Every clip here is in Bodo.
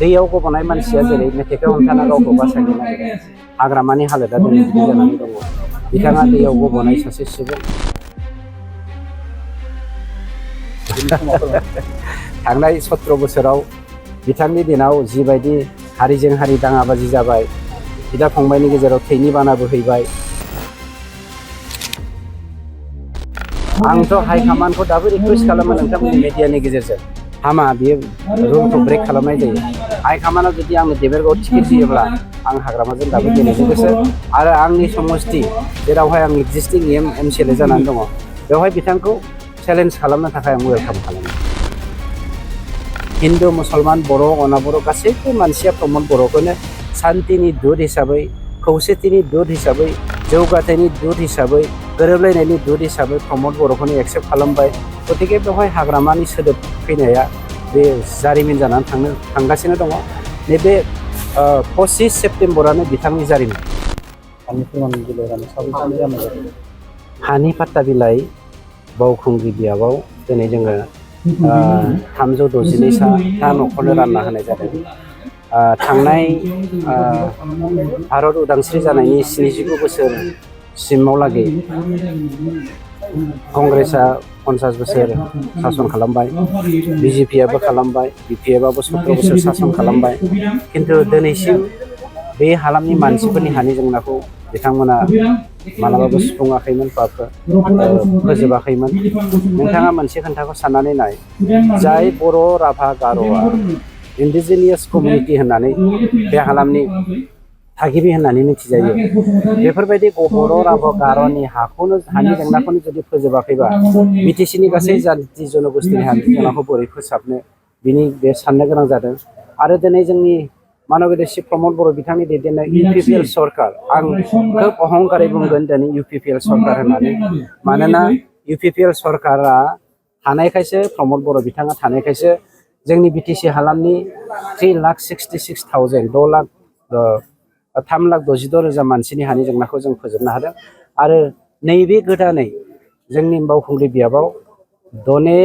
दैयाव गबनाय मानसिया जेरै मेथाइखौ हमथाना गावखौ बासायनो नागिरो हाग्रामानि हालोदा दिनै बिदि जानानै दङ। बिथाङा दैयाव गबनाय सासे सुबुं। थांनाय 17 बोसोराव बिथांनि दिनाव जिबायदि हारिजों हारि दाङाबाजि जाबाय, बिदा फंबायनि गेजेराव थैनि बाना बोहैबाय। आंथ' हाइकमान्डखौ दाबो रिकुवेस्ट खालामो नोंथांमोननि मिडियानि गेजेरजों, हामा बेयो रुलखौ ब्रेक खालामनाय जायो। हाइकमान्डआ जुदि आंनो देबरगाव टिकेट होयोब्ला आं हाग्रामाजों दाबो गेलेनो गोसो आरो आंनि समस्ति जेरावहाय आं एक्जिस्टिं एमसिएलए जानानै दङ बेवहाय बिथांखौ चेलेन्ज खालामनो थाखाय आं वेलकाम खालामो। हिन्दु मुसलमान बर' अनाबर' गासैबो मानसिया प्रमद बर'खौनो शान्तिनि दूत हिसाबै, खौसेथिनि दूत हिसाबै, जौगाथायनि दूत हिसाबै, गोरोबलायनायनि दूत हिसाबै प्रमद बर'खौनो एक्सेप्ट खालामबाय। गतिके बेवहाय हाग्रामानि सोदोब फैनाया बे जारिमिन जानानै थांगासिनो दङ। नैबे 25 सेप्तेम्बरानो बिथांनि जारिमिन। हानि पाट्टा बिलाइ बावखुंग्रि बियाबाव दिनै जोङो 362 न'खरनो रानना होनाय जादों। थांनाय भारत उदांस्रि जानायनि 79 बोसोरसिमावलागै कंग्रेसआ 50 बोसोर सासन खालामबाय, बिजेपिआबो खालामबाय, बिपिएफआबो 17 बोसोर सासन खालामबाय। खिन्थु दिनैसिम बे हालामनि मानसिफोरनि हानि जेंनाखौ बिथांमोना मालाबाबो सुफुङाखैमोन बा फोजोबाखैमोन। नोंथाङा मोनसे खोन्थाखौ साननानै नाय, जाय बर' राभा गार'आ इन्डिजिनियास कमिउनिटि होननानै बे हालामनि थागिबि होननानै मिथिजायो, बेफोरबायदि बर' राभा गार'नि हानि जेंनाखौनो जुदि फोजोबाखैबा बिटिसिनि गासै जाथि जनगोष्ठीनि हानि जेंनाखौ बोरै फोसाबनो बिनि बे साननो गोनां जादों। आरो दिनै जोंनि मानगेदेर श्री प्रमद बर' बिथांनि दैदेननाय इउपिपिएल सरकार, आं खोब अहंकारै बुंगोन दिनै इउपिपिएल सरकार होननानै, मानोना इउपिपिएल सरकारा थानायखायसो, प्रमद बर' बिथाङा थानायखायसो जोंनि बिटिसि हालामनि 3,66,000 3,62,000 मानसिनि हानि जेंनाखौ जों फोजोबनो हादों। आरो नैबे गोदानै जोंनि बावखुंग्रि बियाबाव दने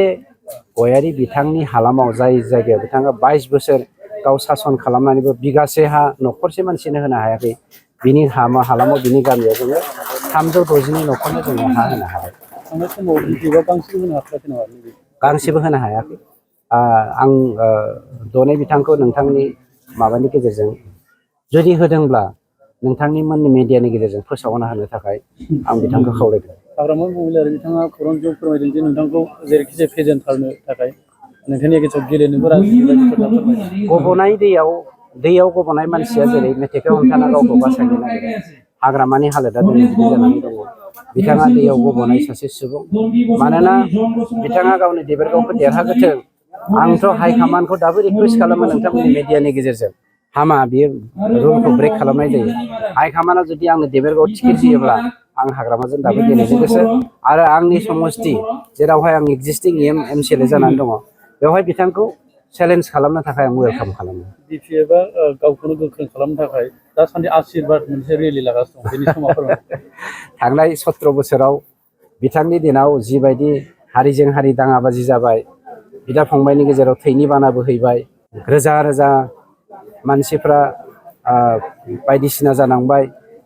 गयारी बिथांनि हालामाव जाय जायगायाव बिथाङा 22 बोसोर गाव सासन खालामनानैबो बिगासे हा न'खरसे मानसिनो होनो हायाखै, बिनि हालामाव बिनि गामियाव जोङो 362 न'खरनो जोङो हा होनो हाबाय। गांसेबो होनो हायाखै। आं दने बिथांखौ नोंथांनि माबानि गेजेरजों जुदि होदोंब्ला नोंथांनि मोननि मिडियानि गेजेरजों फोसावना होनो थाखाय आं बिथांखौ खावलायदों। हाग्रामा महिलारि बिथाङा खौरांजों फोरमायदों जे नोंथांखौ जेरैखिजाया फेजेनथारनो थाखाय नोंथांनि गेजेराव गेलेनोबो राजि गबनाय दैयाव गबनाय मानसिया जेरै मेथाइखौ हमथाना गावखौ बासायनो नागिरो हाग्रामानि हालोदा दिनै बिदि जानानै दङ। बिथाङा दैयाव गबनाय सासे सुबुं। मानोना बिथाङा गावनि देबरगावखौ देरहागोथों, आंथ' हाइकमान्डखौ दाबो रिकुवेस्ट खालामो नोंथांमोननि मिडियानि गेजेरजों, हामा बेयो रुलखौ ब्रेक खालामनाय जायो। हाइकमान्डआ जुदि आंनो देबरगाव टिकेट होयोब्ला आं हाग्रामाजों दाबो गेलेनो गोसो आरो आंनि समस्ति जेरावहाय आं एक्जिस्टिं एमसिएलए जानानै दङ बेवहाय बिथांखौ चेलेन्ज खालामनो थाखाय आं वेलकाम खालामो। बिपिएफआ गावखौनो गोख्रों खालामनो थाखाय दासान्दि आशीर्बाद मोनसे रेलि लागासिनो दं, बेनि समा थांनाय 17 बोसोराव बिथांनि दिनाव जिबायदि हारिजों हारि दाङाबाजि जाबाय, बिदा फंबायनि गेजेराव थैनि बाना बोहैबाय, रोजा रोजा मानसिफ्रा बायदिसिना जानांबाय,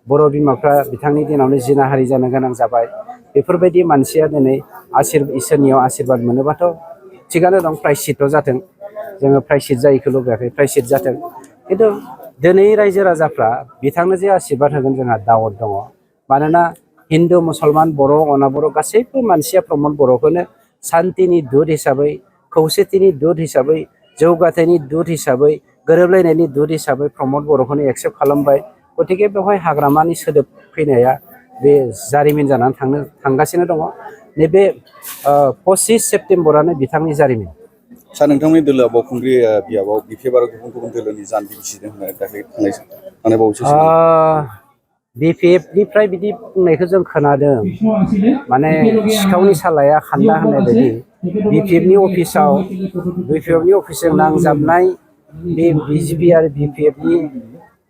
बर' बिमाफ्रा बिथांनि दिनावनो जिनाहारि जानो गोनां जाबाय। बेफोरबायदि मानसिया दिनै इसोरनियाव आशीर्बाद मोनोबाथ' थिगानो दं, प्रायश्चित्त जाथों। जोङो प्रायश्चित जायैखौ लुबैयाखै, प्रायश्चित जाथों। खिन्थु दिनै रायजो राजाफ्रा बिथांनो जे आशीर्बाद होगोन जोंहा दावत दङ। मानोना हिन्दु मुसलमान बर' अनाबर' गासैबो मानसिया प्रमद बर'खौनो शान्तिनि दूत हिसाबै, खौसेथिनि दूत हिसाबै, जौगाथायनि दूत हिसाबै, गोरोबलायनायनि दूत हिसाबै प्रमद बर'खौनो एक्सेप्ट खालामबाय। गतिके बेवहाय हाग्रामानि सोदोब फैनाया बे जारिमिन जानानै थांगासिनो दङ। नैबे 25 सेप्तेम्बरानो बिथांनि जारिमिन। सार, नोंथांमोननि दोलोआ बावखुंग्रि बियाबाव बिपिएफ आरो गुबुन गुबुन दोलोनि जान्जि गिसिदों होननानै दाख्लै थांनाय बावैसो बिपिएफनिफ्राय बिदि बुंनायखौ जों खोनादों, माने सिखावनि सालाया खान्दा होननाय बायदि बिपिएफनि अफिसजों नांजाबनाय बे बिजेपि आरो बिपिएफनि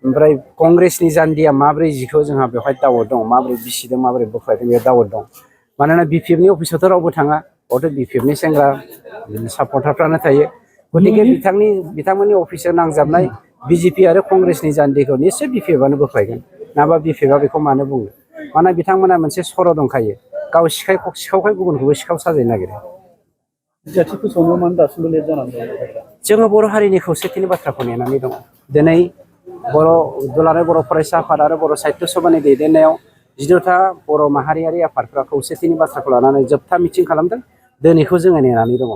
ओमफ्राय कंग्रेसनि जान्दिया माब्रै जिखौ जोंहा बेवहाय दावत दं, माब्रै बिसिदों माब्रै बोख्लायदों बे दावत दं। मानोना बिपिएफनि अफिसावथ' रावबो थाङा, बेयावथ' बिपिएफनि सेंग्रा सापर्टारफ्रानो थायो। गतिके बिथांमोननि अफिसाव नांजाबनाय बिजेपि आरो कंग्रेसनि जान्दिखौ निश्चय बिपिएफआनो बोख्लायगोन नङाबा बिपिएफआ बेखौ मानो बुङो मानोना बिथांमोना मोनसे सर' दंखायो गाव सिखावखाय गुबुनखौबो सिखाव साजायनो नागिरो बिजाथि फोसावनायाव मानो दासिमबो लेट जानानै दं जोङो बर' हारिनि खौसेथिनि बाथ्राखौ नेनानै दङ दिनै दुलाराय बर' फरायसा आफाद आरो बर' साहित्य सभानि दैदेननायाव 12था बर' माहारियारि आफादफ्रा खौसेथिनि बाथ्राखौ लानानै जोबथा मिटिं खालामदों दिनैखौ जोङो नेनानै दङ